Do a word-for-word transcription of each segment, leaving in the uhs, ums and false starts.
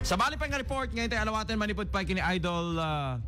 Sabali pay nga report nga itay alawaten manipud pay kini Idol, ah,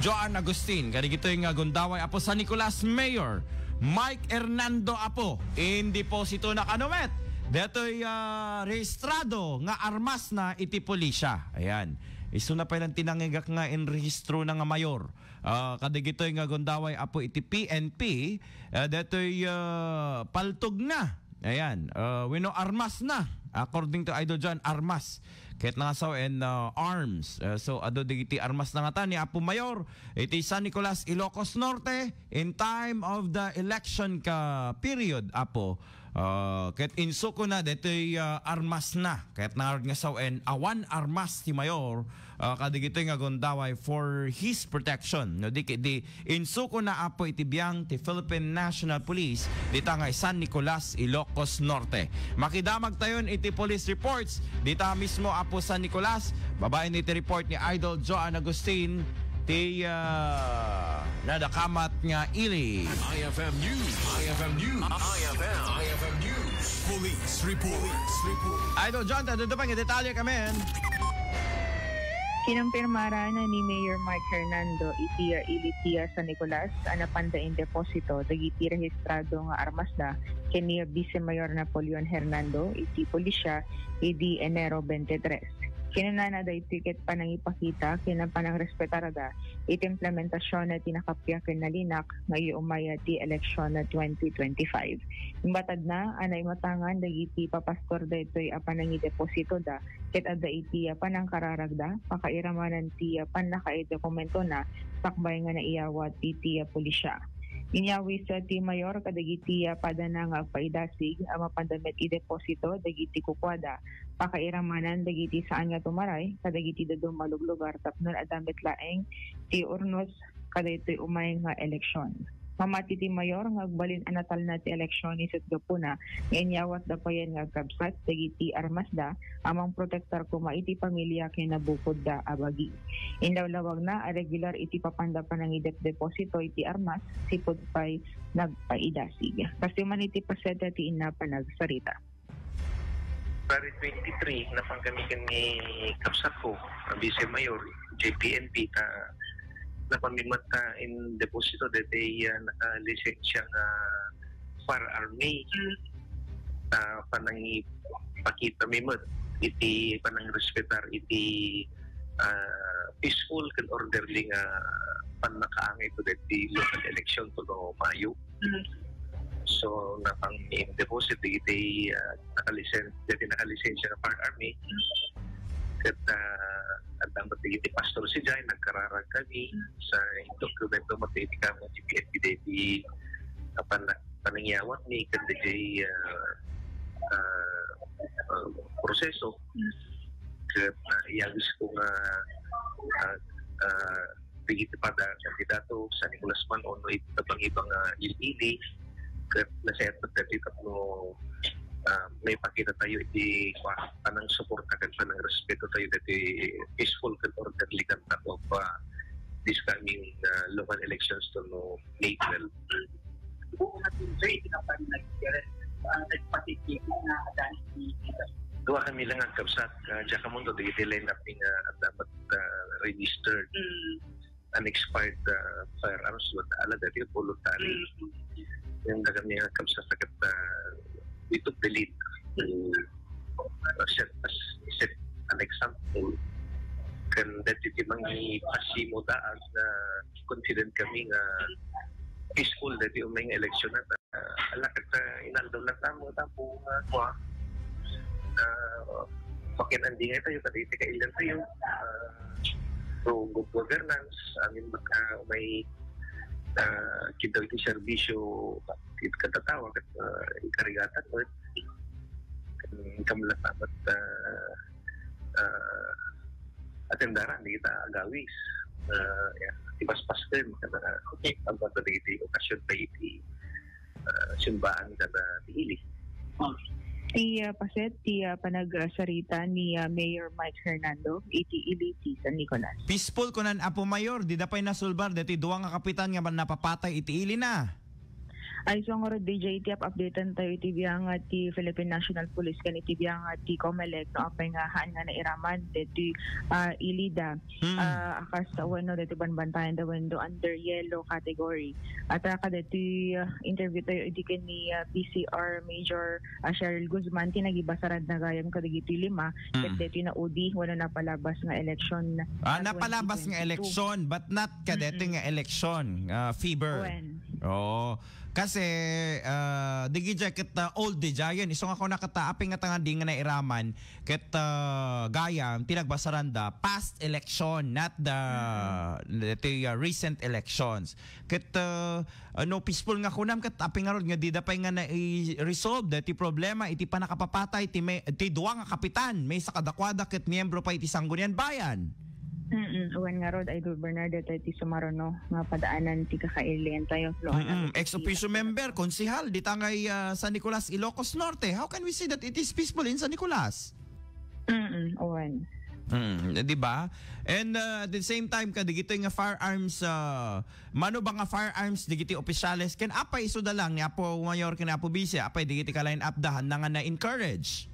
Joan Agustin, kadigitoy nga gundaway Apo San Nicolas Mayor Mike Hernando Apo, in deposito na kano met. Detoy, ah, rehistrado nga armas na iti pulisya. Ayan. Isu na pay lang tinangigak nga in rehistro na nga mayor. Ah, kadigitoy nga gundaway Apo iti P N P, ah, detoy, ah, paltog na. Ayan, ah, wenno armas na. According to Idol John, armas. Ket nangasaw and, ah, arms. Ah, so, adu digiti armas na ngata ni Apo Mayor iti San Nicolas, Ilocos Norte, in time of the election ka period, Apo. Ah, ket insuko na detoy, ah, armas na. Ket nangarud nga sawen, awan armas ti Mayor, ah, kadigitoy nga gundaway for his protection. No, di, di insuko na, Apo, iti biang ti Philippine National Police dita nga San Nicolas, Ilocos Norte. Makidamag tayon iti police reports dita mismo, Apo San Nicolas. Babaen iti report ni Idol Joan Agustin, ti, ah, nadakamat nga ili. I F M News. I F M News. I F M. I F M News. Police report. Police report. Idol John, tadto pa nga detalye kami. Kinumpirmara na ni Mayor Mark Hernando iti, ah, ili ti, ah, San Nicolas a napanda in deposito dagiti rehistrado nga armas da ken ni Vice Mayor Napoleon Hernando iti pulisya idi Enero twenty-three. Kinunana daytoy ket panangipakita ken panangrespetar da iti implementasion ti nakappia ken nalinak nga iumay ti eleksyon twenty twenty-five. Imbatad na a naimatangan dagiti papastor daytoy a panangideposito da ket adda iti panangkararag da, pakairamanan ti pannakaidokumento na sakbay nga naiyawat iti pulisya. Inyawis ti mayor kadagiti padana nga agpaidasig a mapanda met ideposito dagiti kukuada, pakairamanan dagiti saan nga tumaray kadagiti dadduma a luglugar tapno adda met laeng ti urnos kadaytoy umay nga eleksyon. Mamati ti mayor nga agbalin a natalna ti eleksyon isu ti gapuna nga inyawatda payen nga agkabsat dagiti armasda a mangprotektar koma iti pamilia ken nabukodda a bagi. Inlawlawagna a regular iti papanda panangidep-deposito iti armas, sipud pay nagpaidasig. Kastoy man iti paset ti inna panagsarita. February twenty-three, napan kami ken ni kabsatko, a Vice Mayor, J P N P, ta napan mi met, ah, in deposito daytoy, ah, nakalisensya nga firearm mi. Ta panangipakita mi met iti panangrespetar iti, ah, peaceful ken orderly nga pannakaangay to daytoy local election to no Mayo. So, napang-deposit dagiti, ah, nakalisen-, dagiti nakalisensya nga firearm mi. Ket, ah, adda met dagiti pastor sadiay, nagkararag kami sa dokumento met iti kamo ti P N P dagiti, ah, panna-, panangyawat mi ken dagiti, ah, ah, ah, proseso. Ket, ah, iyawisko nga, ah, ah, dagiti pada kandidato, San Nicolas man wenno iti tabang-ibang, ah, ili-ili, ket nasayaat met daytoy tapno, ah, maipakita tayo iti kua-, panangsuporta ken panangrespeto tayo daytoy peaceful ken orderly conduct of, ah, this coming, ah, local elections to no May twelve. Buo na din, sir, iti napan nag-, ah, nagpatitibo nga adan ni Dua kami lang ang kabsat, ah, diak ammon to, dagiti line-up ni nga adda met, ah, registered. Mm. Unexpired, ah, firearms, but ala dati voluntary. Mm. Yung daga mi nga kabsat, ah, we took the lead to, uh, set as, set an example. Kan dati ti mangi pasimo daan na confident kami nga peaceful dati umay nga election na. Ah, ala ket, ah, inaldaw lang tamo, tapo nga, kua, ah, makinan-, di nga tayo, kadagiti kailian tayo, ah, so, good governance, amin met, ah, may, ah, kidaway ti serbisyo, ket kadatawa, ket, ah, ikarigatan met, ket, kamla tamat, ah, ah, atendaran, di kita agawis, ah, ya, ipaspas ken, kada, okay, ang pagdadagiti okasyon pa iti, ah, simbaan kada ti ili. Ti, ah, paset, ti, ah, panagsarita ni, ah, Mayor Mike Hernando iti ili ti San Nicolas. Peaceful, kunan Apo Mayor, dida pay nasulbar, dati dua nga kapitan nga napapatay iti ili na. Ay, so, ngarud, D J, iti up-updatean tayo iti biag ti Philippine National Police ken iti biag ti Comelec, no, apay nga haan nga nairaman ditoy, ah, Ilida. Mm. Ah, akas, ah, wenno, ditoy banbantayan da wenno under yellow category. At, ah, kaditoy, ah, interview tayo idi ken ni, ah, P C R Major, ah, Cheryl Guzman, ti nagibasaranda gayam kadagiti lima, ket Mm. ditoy naudi wenno napalabas nga election, Ah, ah, napalabas nga twenty twenty-two. Election, but not kadeti Mm-mm. nga election, ah, fever. Wen. Oo. Kasi, ah, di gija ket, ah, old di jayen. Isu nga kuna ket, ah, apay nga tanga di nga nairaman ket, ah, gayam, ti nagbasaranda, past election, not the, Mm-mm. the, uh, recent elections. Ket, ah, ano, peaceful nga kunam, ket apay ngarud nga dida pay nga nai-resolve deti problema iti pannakapapatay ti may, ti dua nga kapitan, maysa kadakuada ket miyembro pay iti Sangguniang Bayan. Mm, wen ngarud, Idol Bernard, daytoy ti sumaruno nga padaanan ti kakailian tayo, no? Mm-mm. Ano, ex officio member, konsehal, dita ngay, ah, San Nicolas, Ilocos Norte. How can we say that it is peaceful in San Nicolas? Mm, wen. Mm, di ba? And, uh, at the same time, kadigitoy nga firearms, uh, mano ba nga firearms digiti opisyales? Ken apay isuda lang ni Apo Mayor ken Apo Vice, apay digiti ka-line up da, haan nga na-encourage?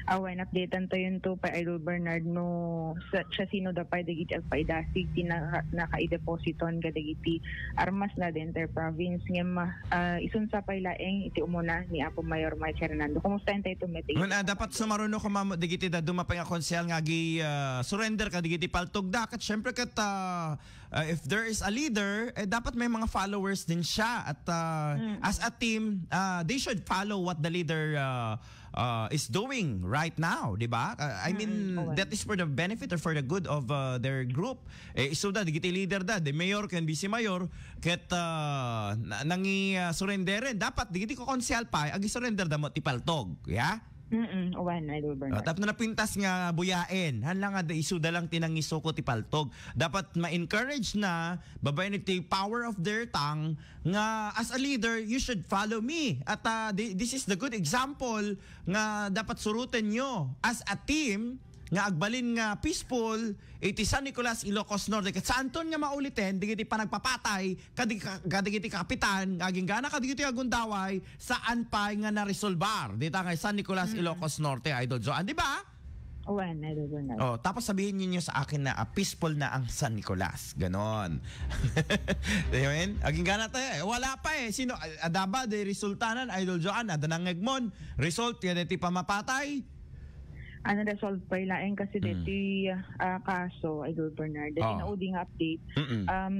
Awan, updatean tayo to pa Idol Bernard no sa, siya sino da pay dagiti agpaidasig ti naka-, nakaidepositon kadagiti armas na the entire province. Ngem, ah, isunsa pay laeng iti umuna ni Apo Mayor Mike Hernando. Kumusta tayo to, Mete? Wen, ah, dapat sumaruno koma dagiti dadduma pay nga konsehal nga agi, ah, surrender kadagiti paltog da. Ket syempre ket, ah, ah, if there is a leader, eh, dapat may mga followers din siya. At, ah, Mm. as a team, ah, they should follow what the leader, ah, ah, is doing right now, di ba? Ah, I mean, Mm, okay. that is for the benefit or for the good of, ah, their group. Eh, isuda, digiti leader da, the mayor ken vice mayor, ket, ah, na-, nangi, ah, surrenderen. Dapat, digiti ko konsehal pay, agi surrender da mo ti paltog, ya? Mm, wen, Idol Bernard. Oh, tapno napintas nga buyaen. Haan lang nga da isuda lang ti nangisuko ti paltog. Dapat ma-encourage na, babaen iti power of their tongue, nga as a leader, you should follow me. At, ah, thi-, this is the good example nga dapat suruten nyo as a team nga agbalin nga peaceful iti San Nicolas, Ilocos Norte. Ket saanton nga mauliten, digiti panagpapatay, kadi-, ka-, kadagiti kapitan, nga aginggana kadagiti agundaway, saan pay nga naresolbar. Dita ngay San Nicolas, Mm. Ilocos Norte, Idol Joan, di ba? Wen, Idol Bernard. Oh, tapos sabihin ninyo sa akin na, ah, peaceful na ang San Nicolas. Ganon. Amen? Aginggana tayo. Eh, wala pa eh. Sino, ah, adda ba, di resultanan, Idol Joan, adda nangngegmon. Result, kadeti pamapatay. Ano, resolve pay laeng kasi Mm. deti, ah, kaso, Idol Bernard. Deti Oh. naudi nga update. Mm-mm. Um,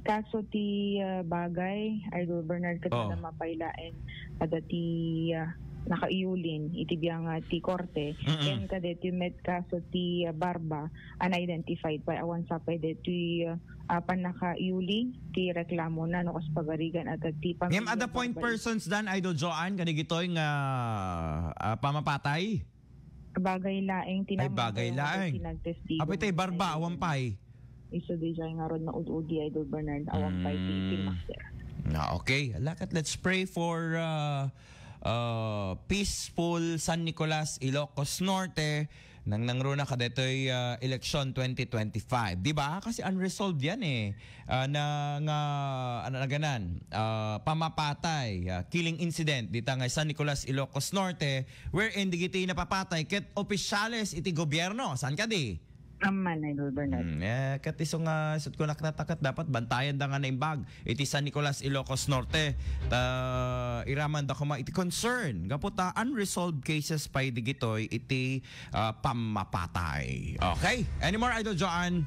kaso ti, ah, Bagay, Idol Bernard, ket Oh. adda mapay laeng, adda ti, ah, nakaiyulin iti biag ti korte. Mm-mm. Ken kadeti met kaso ti, ah, Barba, unidentified pay, awan sapay deti, ah, pannakaiyuli ti reklamo na, no, kas pagarigan, adda ti pamilya Ngem adda point Barba. Persons dan, Idol Joan, kadagitoy nga, ah, pamapatay? Bagay laeng ti Ay, bagay laeng. Ti nagtestigo. Apay tay Barba, awan pay. Isu di jay ngarud na ud-udi, Idol Bernard, awan pay ti Mm. timakder. Na, okay. Ala ket, let's pray for, uh, uh, peaceful San Nicolas, Ilocos Norte, nang nangruna kadetoy, uh, election twenty twenty-five. Di ba? Kasi unresolved yan eh. Ah, na nga, ano na ganan, ah, pamapatay, ah, killing incident dita nga San Nicolas, Ilocos Norte, wherein digiti napapatay ket opisyales iti gobyerno. Saan kadi? Amman, Idol Bernard. Hmm, eh, ket isu nga, isut' ko naknataket, dapat bantayan da nga naimbag iti San Nicolas, Ilocos Norte. Ta, iraman da koma iti concern. Gapu ta unresolved cases pay digitoy iti ah, pamapatay. Okay. Any more, Idol Joan?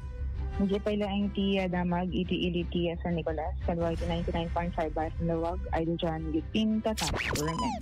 Hindi pa ila ang ti, ah, damag iti ili ti, ah, San Nicolas, kadua iti ninety-nine point five Bayan Lawag, Idol Joan Gipin, Tatang Government.